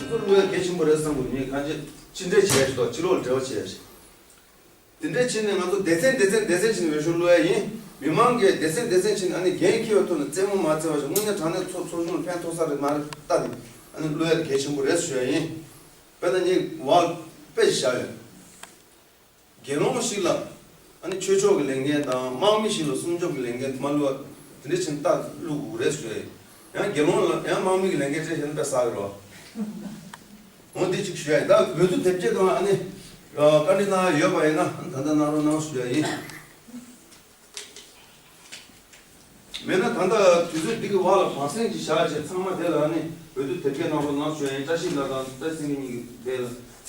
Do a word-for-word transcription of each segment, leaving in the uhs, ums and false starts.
ཚོ་བླུག་ཡ་གལ་ཆེན་པོ་རེད་བསམ་གི་འདུག་ངས་གང་ཅི་ཕྱི་འབྲེལ་བྱས་ཤིག་དང་ཕྱི་ལོགས་ལ་འབྲེལ་བ་བྱས་ཤིག་དེ་འདྲས་བྱས་ནས་ང་ཚོ་སྡེ་ཚན་སྡེ་ཚན་སྡེ་ཚན་བྱས་ནས་འོས་ཤོག་བླུག་ཡ་ཡིན། མི་མང་གིས་སྡེ་ཚན་སྡེ་ཚན་བྱས་ནས་ཨ་ནི་འགན་འཁྱེར་བའི་ཐོག་ནས་རྩེད་མོ་མ་རྩེ་བ་ཞིག་དངོས་གནས་དྲང་གནས་ཚོགས་ཚོགས་ཆུང་ལ་ཕན་ཐོགས་ས་རེད་མ་རེད་ལྟ་དེ་ཨ་ནི་བླུག་ཡ་དེ་གལ་ཆེན་པོ་རེད་ཞུ་ཡ་ཡིན། དཔེར་ན་ངས་བག་དཔེ་ཞིག་བཞག་ཡོད། དགེ་སློང་ཞིག་ལ་ཨ་ནི་ཆོས་ཕྱོགས་ཀྱི་ལས་འགན་དང་དམག་མི་ཞིག་ལ་སྲུང་སྐྱོབ་ཀྱི་ལས་འགན་མ་བླུག་པ་དེ་འདྲ་ཕྱིན་རྟ་བླུག་དགོས་རེད་ཟེར། ཡང་དགེ་སློང་ལ་ཡང་དམག་མི་གི་ལས་འགན་སྤྲད་བྱས་ན་དཔེ་བསགས་ཀྱི་རེད་བ། འོ་འདི་གཅིག་ཞུ་ཡ་ཡིན། ད་འོས་བསྡུ་དེབ་སྐྱེལ་དང་ཨ་ནི་བཀའ་འདྲི་གནང་ཡ་ཡོད་པ་ཡིན་ན་ད་ལྟ་གནང་རོགས་གནང་ཞུ་ཡ་ཡིན། མེད་ན་ད་ལྟ་དུས་ཚོད་འདི་གི་བར་ལ་བང་སེང་ཅིག་བཞག་བྱས་ཚང་མ་དེ་ལ་ཨ་ནི་འོས་བསྡུ་དེབ་སྐྱེལ་གནང་རོགས་གནང་ཞུ་ཡ་ཡིན། བཀྲ་ཤིས་ལགས་དང་བཀྲ་ཤིས་སེང་གེ་གཉིས་ཀྱི་དེ་ལ་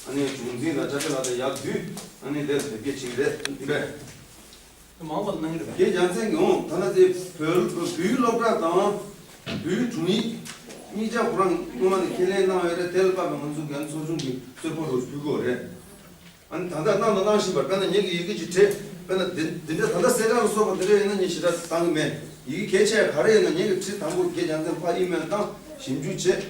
ཨ་ནི་གཞུང་འཛིན་དང་བཀྲ་ཤིས་ལགས་དང་ཡར་འདུས་ཨ་ནི་དེ་ལ་དེབ་སྐྱེལ་བྱེད་ཀྱི་རེད། འདི་རེད། མང་བ་གནང་གི་རེད། རྒན་རྒྱལ་མཚན་གྱིས་འོང་ད་ལྟ་དེ་བོད་བོད་ཡིག་སློབ་གྲྭ་དང་བོད་ཡིག་དྲུང་ཡིག་གཉིས་ཆ་ཁོ་རང་སྔོན་མ་ནས་ཁས་ལེན་གནང་ཡོད་རེད། དེ་ལ་དཔག་པའི་ང་ཚོ་རྒན་ཚོགས་ཆུང་གི་གསོལ་ཕོགས་རུ་ཕུལ་དགོས་རེད། ཨ་ནི་ད་ལྟ་གནང་དང་གནང་བཞིན་པ་དཔེར་ན་ངེད་ཀྱི་ཡི་གེ་ཅིག་བྲིས་དཔེར་ན་འདི་འདི་འདྲ་ད་ལྟ་གསལ་བསྒྲགས་ལ་སོགས་པ་འདི་འདྲ་ཡིན་ན་ངས་ཞེ་དྲག་བཏང་གི་མེད། ཡི་གེ་གལ་ཆེ་ག་རེ་ཡིན་ན་ངེད་ཀྱི་བྲིས་དང་པོ་རྒན་རྒྱལ་མཚན་ཕར་ཨི་མེལ་བཏང་ཞིབ་འཇུག་བྱས།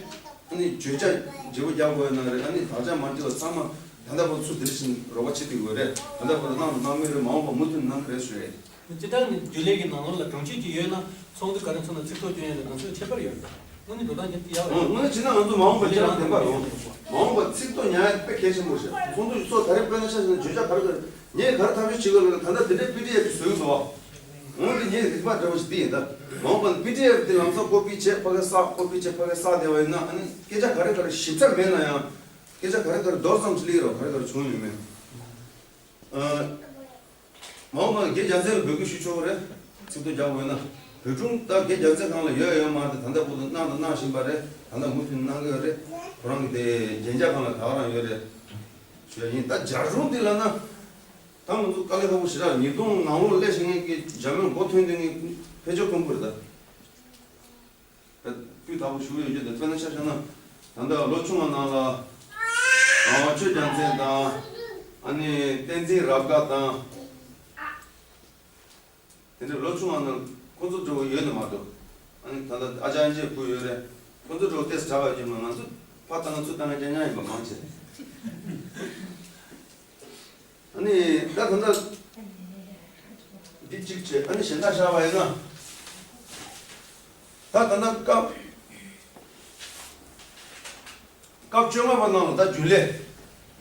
ཨ་ནི་བརྗོད་བྱ་བརྗེ་པོ་རྒྱག་དགོས་ཡོད་ན་རེད། ཨ་ནི་དག་ཆ་མ་འགྲིག་པ་ཚང་མ་ད་ལྟ་བར་ཚུར་འདིར་ཕྱིན་རོགས་པ་བྱེད་ཐུབ་ཀྱི་ཡོད་རེད། ད་ལྟ་བར་གནང་དང་གནང་མུས་རེད། མ་འོངས་པ་མུ་མཐུད་གནང་གི་རེད་ཞུ་རེད། སྤྱིར་བཏང་ནི་རྒྱུན་ལས་ཀྱི་ནང་ལོགས་ལ་གྲོང་ཁྱེར་གྱི་ཡོད་ན་ཚོགས་འདུ་ག་རེ་ཚོགས་ན་ཚིག་ཐོ་སྐྱོན་ཡ་དང་དེ་ཚོ་ཁྱད་པར་ཡོད་རེད། དངོས་གནས་འགྲོ་སྟངས་ཁྱེད་ཀྱི་ཡག་རེད། དངོས་གནས་བྱས་ན་ང་ཚོ་མ་འོངས་པ་ཁྱེད་རང་བདེན་པ་རེད། མ་འོངས་པ་ཚིག་ཐོ་ཉར་ཡ་དཔེ་གལ་ཆེན་པོ་རེད། ཚོགས་འདུ་ཚོགས་ད་རེས་དཔེར་ན་ཆ་བཞག་ན་བརྗོད་བྱ་ག་རེ་ག་རེ་ངས་ག་རེ་ཐག་གཅོད་བྱེད་དགོས་ལབ་ན་ད་ལྟ་འདི་འདྲའི་པི་ཌི་ཨེཕ་བཟོས་འདུག་འོ་འདི་ངས་རིག་པ་འདྲ་པོ་ཞིག་འདི་ཡིན། ད་མ་འོངས་པ་ནི་པི་ཌི་ཨེཕ་འདི་ལམ་སང་ཀོ་པི་བྱས་ཕ་གི་བསགས་ཀོ་པི་བྱས་ཕ་གི་བསགས་བསྡད་པ་ཡིན་ན་ཨ་ནི་སྐད་ཆ་ག་རེ་ག་རེ་ཞིབ་ཆ་མེད་ན་ཡང་སྐད་ཆ་ག་རེ་ག་རེ་མདོར་ཙམ་ཞིག་སླེབས་རོགས་ག་རེ་ག་རེ་བྱུང་ཡོད་མེད། ཨ། མ་འོངས་པ་ནི་རྒན་རྒྱལ་མཚན་ལ་འབོད་སྐུལ་ཞུ་ཆོག་གི་རེད། ཚིག་ཐོ་རྒྱག་དགོས་ན། བོད་སྒྲུང་ད་རྒན་རྒྱལ་མཚན་སྒང་ལ་ཡོད་ཡོད་མ་རེད། ད་ལྟ་བར་དུ་གནང་དང་གནང་བཞིན་པ་རེད། ད་ལྟ་མུ་མཐུད་གནང་གི་ཡོད་རེད། ཁོ་རང་གི་དེ་རྒྱན་ཆ་སྒང་ལ་ད་ག་རང་ཡོད་རེད། ཞུ་ཡ་ཡིན། ད་རྒྱ་གཞུང་འདི་ལབ་ན། ད་ང་ཚོ་དཀའ་ལས་ཁག་པོ་ཞེ་དྲག་ཉིས་སྟོང་ནང་ལོགས་སླེབས་བཞིན་མཁན་གྱི་འཇར་མན་མགོ་ཐོན་དེ་ངས་ཕལ་ཆེར་ཁོམ་གི་རེད་ད། སྤུས་དག་པོ་ཞུ་ཡོད་རྒྱུ་དེ་དཔེར་ན་ཆ་བཞག་ན་ད་ལྟ་ལོ་ཆུང་བ་ནང་ལ་ཨ་ཆོས་རྒྱལ་མཚན་དང་ཨ་ནི་བསྟན་འཛིན་རབ་དགའ་དང་དེ་འདྲ་ལོ་ཆུང་བ་ནང་ཁོ་ཚོ་འདྲ་བོ་ཡོད་ནི་མ་གཏོགས། ཨ་ནི་ད་ལྟ་ཨ་ཅག་ཨན་ཅེ་བུ་ཡོད་རེད། ཁོ་ཚོ་འདྲ་བོ་ཏོག་ཙམ་དྲག་པ་ཡོད་མ། ང་ཚོ་ཕར་བཏང་ན་ཚུར་བཏང་ན་རྐྱང་རྐྱང་ཡིན་པ་མང་ཆེ། ཨ་ནི་ད་ད་ལྟ་འདི་གཅིག་བྱས། ཨ་ནི་གཞན་དག་བཞག་པ་ཡིན་ན། ད་ད་ལྟ་སྐབས་སྐབས་བཅོ་ལྔ་པ་ནང་ལ་ད་རྒྱུན་ལས་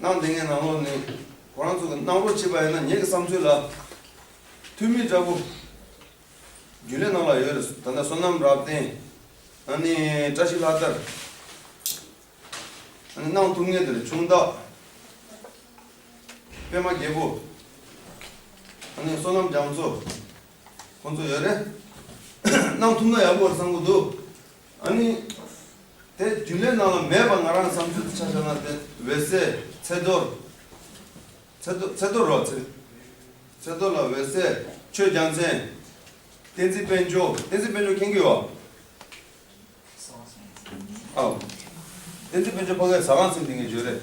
གནང་བསྡད་མཁན་ནང་ལོགས་ནས་ཁོ་རང་ཚོ་གི་གནང་རོགས་བྱས་པ་ཡིན་ན་ངེད་ཀྱི་བསམ་ཚུལ་ལ་འཐུས་མི་འདྲ་པོ་རྒྱུན་ལས་ནང་ལ་ཡོད་རེད། ད་ལྟ་བསོད་ནམས་རབ་བརྟན། ཨ་ནི་བཀྲ་ཤིས་ལྷ་དར། ཨ་ནི་གནང་ཐུབ་མཁན་དེ་ལ་ཆུང་བདག་པད་མ་རྒྱལ་པོ། ཨ་ནི་བསོད་ནམས་རྒྱ་མཚོ། ཁོང་ཚོ་ཡོད་རེད། གནང་ཐུབ་ན་ཡག་པོ་རེད་བསམ་གྱི་འདུག་ཨ་ནི་དེ་རྒྱུན་ལས་ནང་ལ་མེད་པ་ང་རང་བསམ་ཚུལ་དུ་ཆ་བཞག་ན་དེ་འོད་ཟེར། ཚེ་རྡོར། ཚེ་རྡོར་ཚེ་རྡོར་རོ། ཚེ་ཚེ་རྡོར་ལ་འོད་ཟེར། ཆོས་རྒྱལ་མཚན། བསྟན་འཛིན་དཔལ་འབྱོར། བསྟན་འཛིན་དཔལ་འབྱོར་མཁྱེན་གྱི་ཡོད། ཨའོ། བསྟན་འཛིན་དཔལ་འབྱོར་ཕ་གིར་ཟ་ཁང་ཚུགས་བསྡད་མཁན་ཡོད་རེད།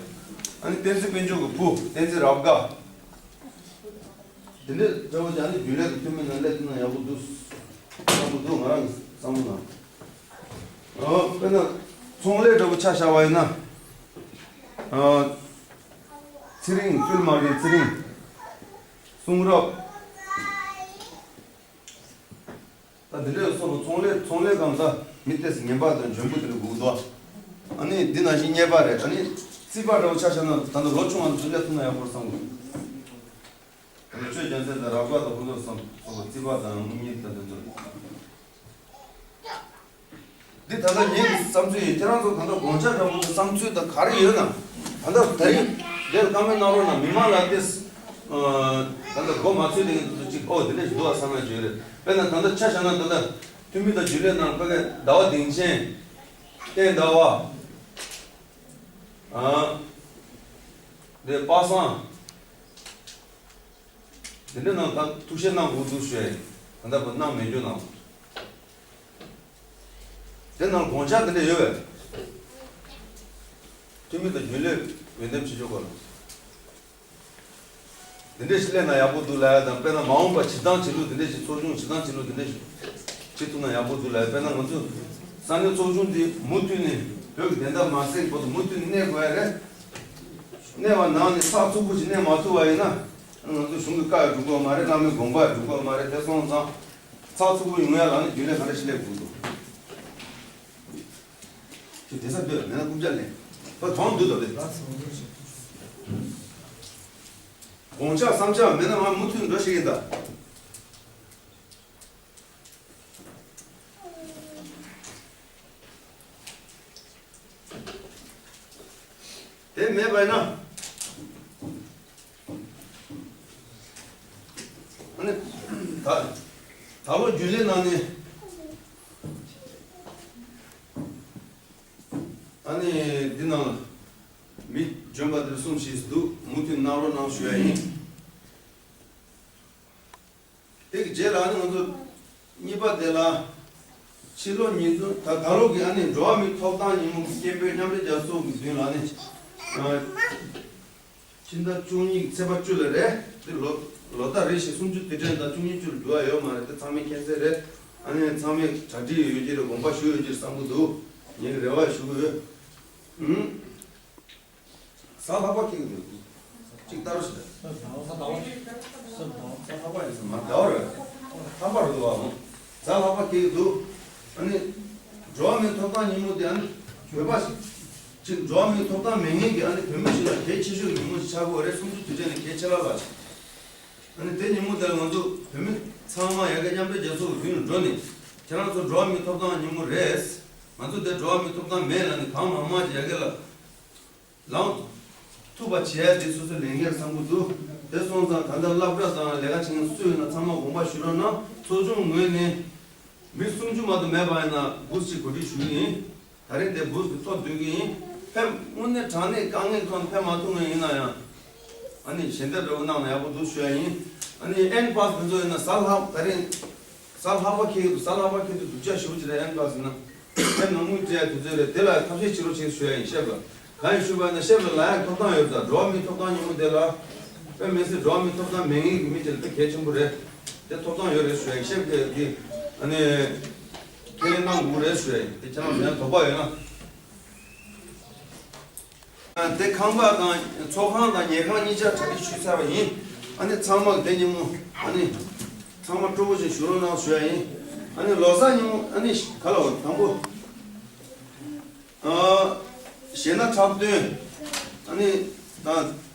ཨ་ནི་བསྟན་འཛིན་དཔལ་འབྱོར་གྱི་བུ་བསྟན་འཛིན་རབ་དགའ། དེ་འདྲའི་འདྲ་བོ་ཅིག་ཨ་ནི་རྒྱུན་ལས་ཀྱི་འཐུས་མི་ནང་སླེབས་ཐུབ་ན་ཡག་པོ་འདུག་བསམ་གྱི་འདུག་ང་རང་གི་བསམ་བློ་ནང་། ཨ། དཔེར་ན་ཚོང་ལས་འདྲ་བོ་ཆ་བཞག་པ་ཡིན་ན། ཨ། ཚེ་རིང་། བཙུན་མ་གི་ཚེ་རིང་། གསུང་རབ། ད་འདི་འདྲའི་སོགས་པ་ཚོང་ལས་ཚོང་ལས་སྒང་ད་མི་ཏོག་ཙམ་ངན་པ་དང་འཇོན་པོ་དེ་འདྲ་དགོས་འདུག་ཨ་ནི་འདི་ནང་བཞིན་གཉེར་པ་རེད། ཨ་ནི་རྩིས་པ་འདྲ་བོ་ཆ་བཞག་ན་ད་ལྟ་ལོ་ཆུང་བ་ཚོ་སླེབས་ཐུབ་ན་ཡག་པོ་རེད་བསམ་གྱི་འདུག་ཨ་ནི་ཆོས་རྒྱལ་མཚན་དང་རབ་དགའ་དང་ཁོང་ཚོ་བསམ་སོགས་པ་རྩིས་པ་དང་དངུལ་གཉེར་དང་དེ་ཚོ། འདི་ད་ལྟ་ངེད་ཀྱི་བསམ་ཚུལ་ཡིན། ཁྱེད་རང་ཚོ་ད་ལྟ་དགོངས་འཆར་འདྲ་པོ་དང་བསམ་ཚུལ་དང་ག་རེ་ཡོད་ན་ད་ལྟ་ད་རིང་འདིར་བཀའ་མོལ་གནང་རོགས་གནང་། མི་མང་ལ་ཏོག་ཙམ་ད་ལྟ་མགོ་མ་ཚོས་བསྡད་མཁན་དེ་ཚོ་གཅིག་ཨོ་དེ་འདྲ་ཞིག་འདུག་བསམ་ཡ་ཅིག་ཡོད་རེད། དཔེར་ན་ད་ལྟ་ཆ་བཞག་ན་ད་ལྟ་འཐུས་མི་དང་རྒྱུན་ལས་ནང་ཕ་གི་ཟླ་བ་བདེ་ཆེན། བསྟན་ཟླ་བ། ཨ། དེ་པ་སངས། དེ་འདྲ་ནང་ད་ཐུགས་བཞེད་གནང་དགོས་འདུག་ཞུ་ཡ་ཡིན། ད་ལྟ་བར་གནང་མེད་རྒྱུ་ནང་། དེ་ནང་དགོངས་འཆར་དེ་འདྲ་ཡོད་པས། འཐུས་མི་དང་རྒྱུན་ལས་འོས་འདེམས་བྱེད་ཕྱོགས་སྐོར་ལ། དེ་འདྲ་ཞིག་སླེབས་ན་ཡག་པོ་འདུག་ལབ་ཡ་དང་། དཔེར་ན་མ་འོངས་པ་བྱེད་སྟངས་བྱེད་ལུགས་དེ་འདྲ་ཞིག་ཚོགས་ཆུང་བྱེད་སྟངས་བྱེད་ལུགས་དེ་འདྲ་ཞིག་བྱེད་ཐུབ་ན་ཡག་པོ་འདུག་ལབ་ཡ། དཔེར་ན་ང་ཚོ་ ས་གནས་ཚོགས་ཆུང་འདི་མུ་མཐུད་ནས་བོད་ཀྱི་བདེན་མཐའ་མ་གསལ་བར་དུ་མུ་མཐུད་ནས་གནས་དགོས་ཡ་རེད། གནས་པ་ནང་ནས་ཚགས་ཚུད་པོ་ཞིག་གནས་མ་ཐུབ་པ་ཡིན་ན། ང་ཚོ་གཞུང་གི་བཀའ་ཡང་སྒྲུབ་དགོས་མ་རེད། བླ་མའི་དགོངས་པ་ཡང་སྒྲུབ་དགོས་མ་རེད། དེ་སོང་ཙང་ཚགས་ཚུད་པོ་ཡོང་ཡ་ལ་ནི་རྒྱུན་ལས་ག་འདྲ་ཞིག་སླེབས་དགོས་འདུག་ཁྱོད་བསྡད་ས་སྡོད་མེད་ན་རྐུབ་བཀྱག་ལེན་པ་གྲོང་འདུག་ད་དེ། དགོངས་འཆར་བསམ་འཆར་མེད་ན་ང་མུ་མཐུད་འགྲོ་ཞིག་ཡིན་ད། དེ་མེད་པ་ཡིན་ན། ཨ་ནི་ད་ད་ལོ་རྒྱུན་ལས་ནང་ནས་ཨ་ནི་འདི་ནང་ལ་མི་འཇོན་པ་དེ་གསུམ་ཞིག་འདུག་མུ་མཐུད་གནང་རོགས་གནང་ཞུ་ཡ་ཡིན། དེ་གི་རྗེས་ལ་ནི་ང་ཚོ་གཉིས་པ་དེ་ལ་ཕྱི་ལོ་ཉིས་སྟོང་ད་ད་ལོ་གི་ཨ་ནི་འགྲོ་བ་མིའི་ཐོབ་ཐང་ཉིན་མོ་གི་སྐད་འབོད་མཉམ་འབྲེལ་རྒྱལ་ཚོགས་ཀྱི་མདུན་ལ་ནི་ཕྱི་ཟླ་བཅུ་གཉིས་ཀྱི་ཚེས་པ་བཅུ་ལ་རེད་དེ་ལོ་ལོ་ལྟར་རེ་བཞིན་གསུམ་བཅུ་དུས་དྲན་དང་བཅུ་གཉིས་བཅུ་ལ་འགྱུར་བ་ཡོད་མ་རེད། དེ་ཚང་མས་མཁྱེན་གསལ་རེད། ཨ་ནི་ཚང་མས་གྲ་སྒྲིག་ཡོད་ཀྱི་རེད། དགོངས་པ་ཞུ་ཡོད་ཀྱི་རེད་བསམ་གྱི་འདུག་ངས་རེ་བ་ཞུ་གི་ཡོད། ཨུམ། གཟའ་ལྷག་པ་འཁེལ་གྱི་འདུག་གཅིག་ལྟ་རོགས་ཞུ། གཟའ་ལྷག་པ་ཡིན་ས་མ་ག་བ་རེད། ལྷག་པ་རེད་འདུག་བ། གཟའ་ལྷག་པ་འཁེལ་གྱི་འདུག་ཨ་ནི་འགྲོ་བ་མིའི་ཐོབ་ཐང་ཉིན་མོ་དེ་ཨ་ནི་བོད་པ་ཞིག་གཅིག་འགྲོ་བ་མིའི་ཐོབ་ཐང་མེད་མཁན་གྱི་ཨ་ནི་བོད་མི་ཞིག་ལ་གལ་ཆེ་ཤོས་ཀྱི་ཉིན་མོ་ཞིག་ཆགས་ཀྱི་ཡོད་རེད། གསུམ་བཅུ་དུས་དྲན་ནས་གལ་ཆེ་ལ་ལ་ཞིག་ཨ་ནི་དེ་ཉིན་མོ་དེ་ལ་ང་ཚོ་བོད་མི་ཚང་མ་ཡ་གི་མཉམ་འབྲེལ་རྒྱལ་ཚོགས་ཀྱི་མདུན་ལ་འགྲོ་ནས་ཁྱེད་རང་ཚོ་འགྲོ་བ་མིའི་ཐོབ་ཐང་ཉིན་མོ་རེད། ང་ཚོ་དེ་འགྲོ་བ་མིའི་ཐོབ་ཐང་མེད་ལ་ནི་གང་མང་མང་ཅིག་ཡ་གི་ལ། ལངས་ཐུབ་པ་བྱས་ཏེ་སོ་སོའི་ལས་འགན་བསམ་གྱི་འདུག་དེ་སོང་ཙང་ད་ལྟ་སློབ་གྲྭ་དང་ལས་ཀ་བྱེད་མཁན་སུ་ཡིན་ན་ཚང་མ་དགོངས་པ་ཞུ་རོགས་གནང་། ཚོགས་ཆུང་ངོས་ནས་མི་སུམ་ཅུ་མ་གཏོགས་མེད་པ་ཡིན་ན་བུ་ཞིག་གོ་སྒྲིག་ཞུ་གི་ཡིན། ད་རེས་འདིར་བུ་ཞིག་གཏོགས་སྡོད་ཀྱི་ཡིན། ཕེབས་དངོས་གནས་དྲང་གནས་དཀའ་ངལ་ཐོག་ནས་ཕེབས་མ་ཐུབ་མཁན་ཡིན་ན་ཡང་ཨ་ནི་ཞལ་འདེབས་འདྲ་བོ་གནང་ན་ཡག་པོ་འདུག་ཞུ་ཡ་ཡིན། ཨ་ནི་ཨེན་པཱ་སི་དེ་ཚོ་ཡིན་ན་གཟའ་ལྷག་ད་རེས། གཟའ་ལྷག་པ་འཁེལ་གྱི་འདུག་གཟའ་ལྷག་པ་འཁེལ་དུས་སྡུག་ཅག་ཞེ་པོ་ཅིག་རེད། ཨེན་པཱ་སི་ན། ཁྱེད་ནང་མི་སྤྲད་དུས་ཚོད་རེད། དེ་ལ་ཐབས་ཤེས་བྱེད་རོགས་བྱེད་ཞུ་ཡ་ཡིན། ཤེས་པ། གང་ཡིན་ཞུས་པ་ཡིན་ན་ཤེས་པ་ལ་ཡང་ཐོབ་ཐང་ཡོད་ཙང་འགྲོ་བ་མིའི་ཐོབ་ཐང་ཉིན་མོ་དེ་ལ། དཔེ་མི་སྲིད་འགྲོ་བ་མིའི་ཐོབ་ཐང་མེད་མཁན་གྱི་མི་དེ་ལ་དཔེ་གལ་ཆེན་པོ་རེད། དེ་ཐོབ་ཐང་ཡོད་རེད་ཞུ་ཡ་ཡིན། ཤེས་པ་གི་ཨ་ནི། ཁས་ལེན་གནང་དགོས་རེད་ཞུ་ཡ་ཡིན། དེ་ཁྱེད་རང་ཚོ་ཡང་དོགས་པ་ཡོད་ན། དེ་ཁང་པ་དང་ཚོགས་ཁང་དང་ཉལ་ཁང་གཉིས་ཆ་གྲ་སྒྲིག་ཞུས་ཚར་བ་ཡིན། ཨ་ནི་ཚང་མ་དེ་ཉིན་མོ་ཨ་ནི་ཚང་མ་སྤྲོ་པོ་ཞིག་བཞུགས་རོགས་གནང་ཞུ་ཡ་ཡིན། ཨ་ནི་ལོ་གསར་ཉིན་མོ་ཨ་ནི་ག་ལ་བ་དང་པོ་ཨ་གཞས་སྣ་འཁྲབ་སྟོན་ཨ་ནི་དང་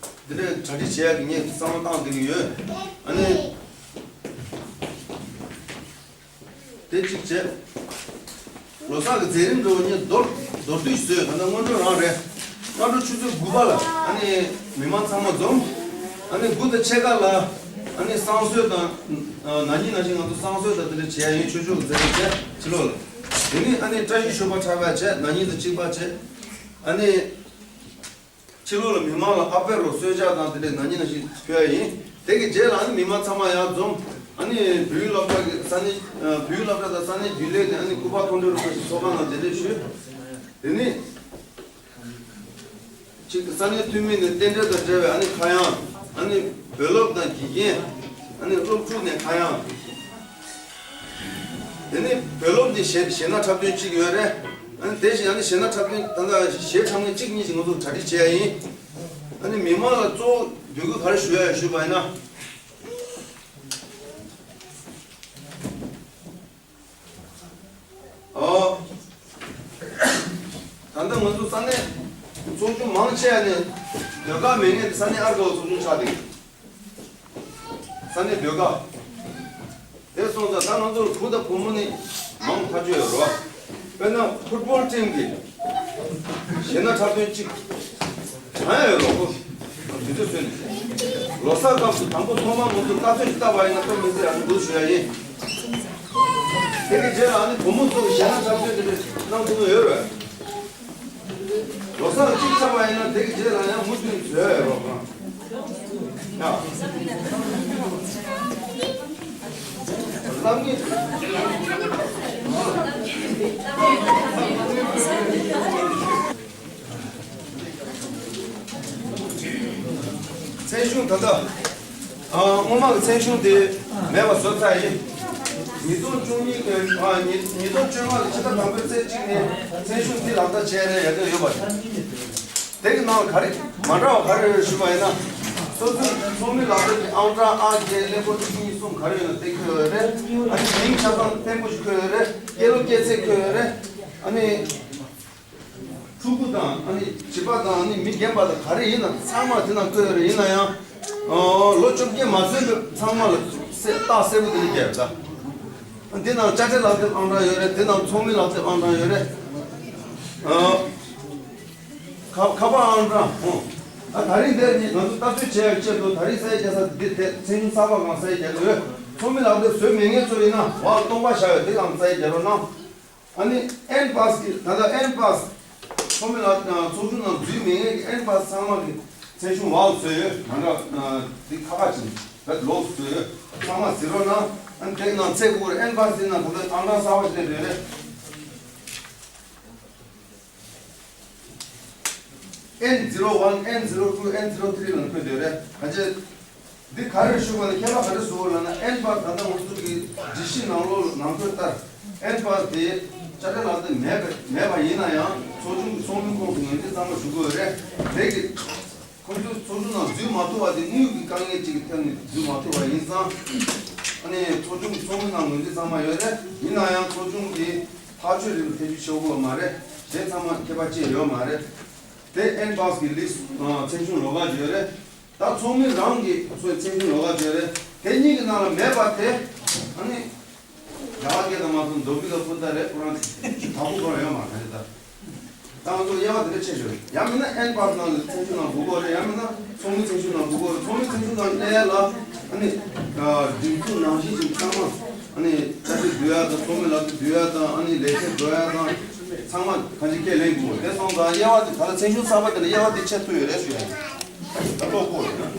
དེ་འདྲའི་གྲ་སྒྲིག་བྱེད་ཡ་གི་ངས་བསམ་བློ་བཏང་བསྡད་ཀྱི་ཡོད། ཨ་ནི། དེ་གཅིག་བྱས། ལོ་གསར་གྱི་མཛད་རིམ་འདྲ་བོ་ངས་མདོར་མདོར་བསྡུས་ཤིག་བཟོས། ད་ལྟ་སྔོན་འགྲོ་རང་རེད། སྔ་དྲོ་ཆུ་ཚོད་དགུ་པ་ལ་ཨ་ནི་མི་མང་ཚང་མ་འཛོམས། ཨ་ནི་དགུ་དང་ཕྱེད་ཀ་ལ་ཨ་ནི་བསང་གསོལ་དང་། ན་ནིང་ནང་བཞིན་ང་ཚོ་བསང་གསོལ་དང་དེ་འདྲ་བྱེད་ཡ་ཡིན། ཆོས་ཕྱོགས་ཀྱི་མཛད་རིམ་བྱས་ཕྱི་ལོགས་ལ། དེ་ནས་ཨ་ནི་བཀྲ་ཤིས་ཞོལ་པ་འཁྲབ་པ་བྱས། ན་ནིང་དང་གཅིག་པ་བྱས། ཨ་ནི། ཕྱི་ལོགས་ལ་མི་མང་ལ་ཨ་པེ་རོ་གསོལ་ཇ་དང་དེ་འདྲའི་ན་ནིང་ནང་བཞིན་ཕུལ་ཡ་ཡིན། དེ་གི་རྗེས་ལ་ཨ་ནི་མི་མང་ཚང་མ་ཡར་འཛོམས། ཨ་ནི་བོད་ཡིག་སློབ་གྲྭ་གི་ས་གནས་བོད་ཡིག་སློབ་གྲྭ་དང་ས་གནས་རྒྱུན་ལས་ནས་ཨ་ནི་སྐུ་པར་མཐོང་གྲོལ་རིན་པོ་ཆེ་ཚོགས་ཁང་ནང་མཇལ་འཕྲད་ཞུས། དེ་ནས་གཅིག་ས་གནས་འཐུས་མི་ནས་རྟེན་འབྲེལ་དང་འབྲེལ་བའི་ཨ་ནི་ཁ་གཡང་། ཨ་ནི་བོད་སློབ་དང་དགེ་རྒན། ཨ་ནི་སློབ་ཕྲུག་ནས་ཁ་གཡང་། དེ་ནས་བོད་སློབ་འདི་གཞས་གཞས་སྣ་འཁྲབ་སྟོན་གཅིག་ཡོད་རེད། ཨ་ནི་དེ་བཞིན་ཨ་ནི་གཞས་སྣ་འཁྲབ་སྟོན་ད་ལྟ་གཞས་འཁྲབ་མཁན་གཅིག་གཉིས་ཤིག་ང་ཚོ་གྲ་སྒྲིག་བྱེད་ཡ་ཡིན། ཨ་ནི་མི་མང་ལ་གཙོ་བོ་འབོད་སྐུལ་ག་རེ་ཞུ་ཡ་ཡོད་ཞུས་པ་ཡིན་ན། ཨོ། ད་ལྟ་ང་ཚོ་ས་གནས་ཚོགས་ཆུང་མང་ཆེ་བ་ནས་ཟློས་གར་མེད་མཁན་དེ་ས་གནས་ཨར་ཀའོ་ཚོགས་ཆུང་ཆགས་བསྡད་ཡོད། ས་གནས་ཟློས་གར། དེ་སོང་ཙང་ད་ང་ཚོར་བུ་དང་བུ་མོ་ནི་མང་ཐག་ཆོད་ཡོད་རེད་བ། དཔེར་ན་ཕུཊ་བོལ་ཊིམ་གྱི་གཞས་སྣ་འཁྲབ་སྟོན་གཅིག་བྱུང་ཡ་ཡོད་རེད་བ། དུས་ཚོད་བཟོས་ནས། ལོ་གསར་སྐབས་སུ་དང་པོ་ཐོག་མར་ང་ཚོ་ལྟ་ཚོད་ཅིག་བལྟས་པ་ཡིན་ན་དཔེ་མི་སྲིད་ཡག་པོ་འདུག་ཞུ་ཡ་ཡིན། དེ་གི་རྗེས་ལ་ཨ་ནི་བུ་མོ་ཚོ་གི་གཞས་སྣ་འཁྲབ་སྟོན་དེ་འདྲ་གནང་ཐུབ་ཀྱི་ཡོད་རེད། ལོ་གསར་གཅིག་ཚར་བ་ཡིན་ན་དེ་གི་རྗེས་ལ་ཡང་མུ་མཐུད་བཟོས་ཡོད་རོགས་གང་། ཡ། ལམ་གྱི། མཚན་གཞུང་ད་ལྟ། ཨ། སྔོན་མ་གི་མཚན་གཞུང་དེ་མེད་པ་བཟོ་ཚར་ཡིན། ཉིས་སྟོང་བཅུ་གཉིས་ཀྱི་ཨ་ཉིས་ཉིས་སྟོང་བཅོ་ལྔ་གི་ཕྱི་ཟླ་དང་པོའི་ཚེས་གཅིག་ནས་མཚན་གཞུང་འདི་ལག་བསྟར་བྱས་རེད་ཡ་གི་ཡོད་པ་རེད། དེ་གི་ནང་ག་རེ་མ་འདྲ་བ་ག་རེ་རེད་ཞུས་པ་ཡིན་ན། སོ་སོའི་ཚོགས་མི་ལག་དེབ་ཀྱི་ཨང་གྲངས་ཨ་བརྒྱད་ཀླད་ཀོར་བཅུ་གཉིས་གསུམ་ག་རེ་ཡོད་ན་དེ་འཁོད་ཡོད་རེད། ཨ་ནི་མིང་ཆ་ཚང་བརྟན་པོ་ཞིག་འཁོད་ཡོད་རེད། སྐྱེས་ལོ་སྐྱེས་ཚེས་འཁོད་ཡོད་རེད། ཨ་ནི། ཕྲུ་གུ་དང་ཨ་ནི་བྱིས་པ་དང་ཨ་ནི་མི་རྒན་པ་དང་ག་རེ་ཡིན་ན་ཚང་མ་དེ་ནང་བཀོད་ཡོད་རེད། ཡིན་ན་ཡང་ཨོ་ལོ་བཅོ་བརྒྱད་མ་ཚོད་པའི་ཚང་མ་ལ་གསལ་རྟགས་གསལ་པོ་དེ་ནས་བརྒྱབ་ད། འདི་ནང་དཔྱ་ཁྲལ་ལག་དེབ་ཨང་གྲངས་ཡོད་རེད། འདི་ནང་ཚོགས་མི་ལག་དེབ་ཨང་གྲངས་ཡོད་རེད། ཨོ་ཁ་ཁ་པར་ཨང་གྲངས་ཨོ། ད་ད་རིང་འདིར་ནི་ང་ཚོ་ལྟ་ཚོད་བྱེད་ཡག་ཆེད་དུ་ད་རིང་ས་ཡིག་རྒྱག་ས་འདི་དེ་མཚན་གཞུང་གསར་པ་གང་ས་ཡིག་རྒྱག་གི་ཡོད། ཚོགས་མི་ལག་དེབ་བཟོས་མེད་མཁན་ཚོ་ཡིན་ན་བར་སྟོང་པ་བཞག་ཡོད། འདི་གང་ས་ཡིག་རྒྱག་རོགས་གནང་། ཨ་ནི་ཨེན་པཱས་ཀྱི་ད་ལྟ་ཨེན་པཱས་ཚོགས་མི་ལ་ཚོགས་ཆུང་ནང་འཛུལ་མེད་མཁན་གྱི་ཨེན་པཱས་ཚང་མ་གི་མཚན་གཞུང་ཝལ་བཟོས་ཡོད། ང་འདྲ་འདི་ཁ་ཁ་ཅིག་ད་ལོག་བཟོས་ཡོད། ཚང་མ་གཟིགས་རོགས་གནང་། ཨ་ནི་དེ་ནང་ཚེ་དགུ་རེ་ཨེན་པཱས་དེ་ནང་ད་ལྟ་ཨང་གྲངས་གསར་པ་ཞིག་སླེབས་ཡོད་རེད། ཨེན་zero one, ཨེན་zero two, ཨེན་zero three ལ་འཁོད་ཡོད་རེད། ད་ཆ་འདི་ག་རེ་ཞུ་བ་ནི་ཁྱད་པར་ག་རེ་བཟོ་དགོས་ལབ་ན། ཨེན་པཱས་ད་ལྟ་ང་ཚོ་གི་སྒྲིག་གཞི་ནང་ལོགས་ནང་འཁོད་ལྟར་ཨེན་པཱས་དེ་དཔྱ་ཁྲལ་ལག་དེབ་མེད་པ་མེད་པ་ཡིན་ན་ཡང་ཚོགས་ཆུང་གི་ཚོགས་མི་ཁོངས་ཀྱི་ངོས་འཛིན་ཚང་མ་ཞུ་དགོས་རེད། དེ་གི་ཁོང་ཚོས་ཚོགས་ཆུང་ནང་འཛུལ་མ་ཐུབ་པ་དེ་དངུལ་གྱི་དཀའ་ངལ་ཅིག་གི་ཐད་ནས་འཛུལ་མ་ཐུབ་པ་ཡིན་ཙང་། ཨ་ནི་ཚོགས་ཆུང་གི་ཚོགས་མི་ནང་ངོས་འཛིན་ཚང་མ་ཡོད་རེད། ཡིན་ན་ཡང་ཚོགས་ཆུང་གི་ཐག་གཅོད་རིམ་ཐེ་བྱུས་ཆོག་གི་མ་རེད། དེ་ཚང་མ་ཁྱད་པར་ཅི་ཡོད་མ་རེད། དེ་ཨེན་པཱས་ཀྱི་ལིས་ཨ་མཚན་གཞུང་ལོགས་ཀ་ཡོད་རེད། ད་ཚོགས་མི་རང་གི་སོའི་མཚན་གཞུང་ལོགས་ཀ་ཡོད་རེད། དེ་གཉིས་ཀྱི་ནང་ལ་མེད་པ་དེ་ཨ་ནི་རྒྱ་གར་སྐད་དང་མ་སོང་མདོ་སྨད་ཀྱི་ཕུ་ཏ་རེད། ཁོ་རང་དྭགས་པོ་ཁོ་རང་ཡོད་མ་རེད་ད། ད་ང་ཚོ་དབྱེ་བ་དེ་འདྲ་ཕྱེ་ཞོར་ཡང་མིན་ན་ཨེན་པཱས་ནང་གི་མཚན་གཞུང་ནང་དགོས་ཀྱི་རེད། ཡང་མིན་ན་ཚོགས་མི་མཚན་གཞུང་ནང་དགོས་ཀྱི་རེད། ཚོགས་མི་མཚན་གཞུང་ནང་གནས་ལ་ཨ་ནི་སྒྲིག་འཛུགས་ནང་བཞིན་ཅིག་ཚང་མ་ཨ་ནི་བཅའ་ཁྲིམས་བསྡུ་ཡ་དང་ཚོགས་མི་ལག་དེབ་བསྡུ་ཡ་དང་ཨ་ནི་ལས་བྱེད་འགྲོ་ཡ་དང་ཚང་མ་གང་ཅི་ཁས་ལེན་དགོས། དེ་སོང་ཙང་དབྱེ་བ་དེ་ད་ལྟ་མཚན་གཞུང་གསར་པ་དེ་ལ་དབྱེ་བ་དེ་ཕྱེ་ཐུབ་ཡོད་རེད་ཞུ་ཡ་ཡིན། ད་ཀློག་གོ་རེད་ན།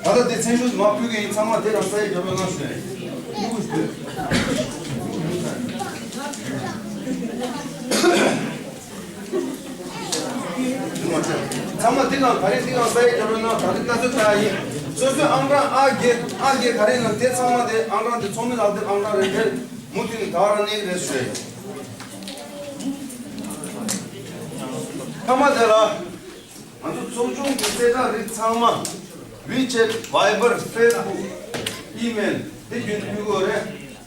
ད་ལྟ་དེ་མཚན་གཞུང་མ་ཕུལ་གི་ཡིན། ཚང་མ་དེ་རང་ས་ཡིག་རྒྱབ་ལ་གནང་ཞུ་ཡ་ཡིན། ཚང་མ་དེ་གང་ག་རེ་དེ་གང་ས་ཡིག་རྒྱབ་ལ་གནང་། ད་རེས་ལྟ་ཚོད་ལྟ་ཡ་ཡིན། སོ་སོའི་ཨང་གྲངས་ཨ་བརྒྱད་ཨ་བརྒྱད་ག་རེ་ཡིན་ན་དེ་ཚང་མ་དེ་ཨང་གྲངས་དེ་ཚོགས་མི་ལག་དེབ་ཨང་གྲངས་རེད། དེ་མུ་མཐུད་ནས་ད་ག་རང་གནས་ཀྱི་རེད་ཞུ་ཡ་ཡིན། མཐའ་མ་དེ་ལ། ང་ཚོ་ཚོགས་ཆུང་གི་གསལ་བསྒྲགས་རིགས་ཚང་མ་ཝི་ཆེ་ཊི། ཝའི་བར། ཧྥེ་སི་བུག། ཨི་མེལ་དེ་བརྒྱུད་ནས་ཕུལ་དགོས་རེད།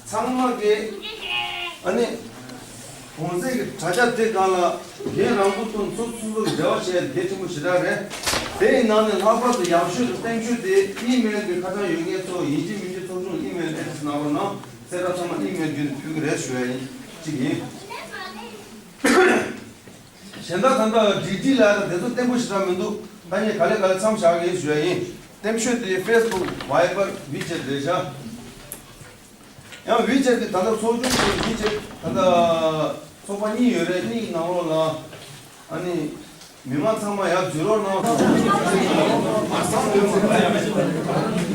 ཚང་མ་གིས་ཨ་ནི་གོང་གསལ་གྱི་དྲ་རྒྱ་དེ་སྒང་ལ་འགན་རང་འཁུར་དང་སོ་སོ་སོ་སོ་འབྲེལ་བ་བྱས་གལ་ཆེན་པོ་ཞེ་དྲག་རེད། དེ་ཡི་ནང་ནས་ལྷག་པར་དུ་ཡག་ཤོས་དང་བརྟན་ཤོས་དེ་ཨི་མེལ་གྱི་ཁ་བྱང་ཡོད་མཁན་ཚོ་ཡིན་གཅིག་མིན་གཅིག་ཚོགས་ཆུང་ཨི་མེལ་ཨེ་ཌི་རེ་སི་གནང་རོགས་གནང་། གསལ་བསྒྲགས་ཚང་མ་ཨི་མེལ་བརྒྱུད་ནས་ཕུལ་གྱི་རེད་ཞུ་ཡ་ཡིན། གཅིག་ཡིན། གཞན་དག་ད་ལྟ་ཌི་ཌི་ལ་ཡ་དང་དེ་ཚོ་བརྟན་པོ་ཞེ་དྲག་མི་འདུག་ད་ངས་ག་ལེ་ག་ལེ་མཚམས་བཞག་གི་ཡིན་ཞུ་ཡ་ཡིན། བརྟན་ཤོས་དེ་ཧྥེ་སི་བུག། ཝའི་བར། ཝི་ཆེ་ཊི་རེད་ཤག་ཡང་ཝི་ཆེ་ཊི་དེ་ད་ལྟ་ཚོགས་ཆུང་གི་ཝི་ཆེ་ཊི་ད་ལྟ་ཚོགས་པ་གཉིས་ཡོད་རེད། གཉིས་ཀྱི་ནང་ལོགས་ལ་ཨ་ནི་མི་མང་ཚང་མ་ཡར་འཛུལ་རོགས་གནང་། མ་སང་ཡོད་མ་རེད།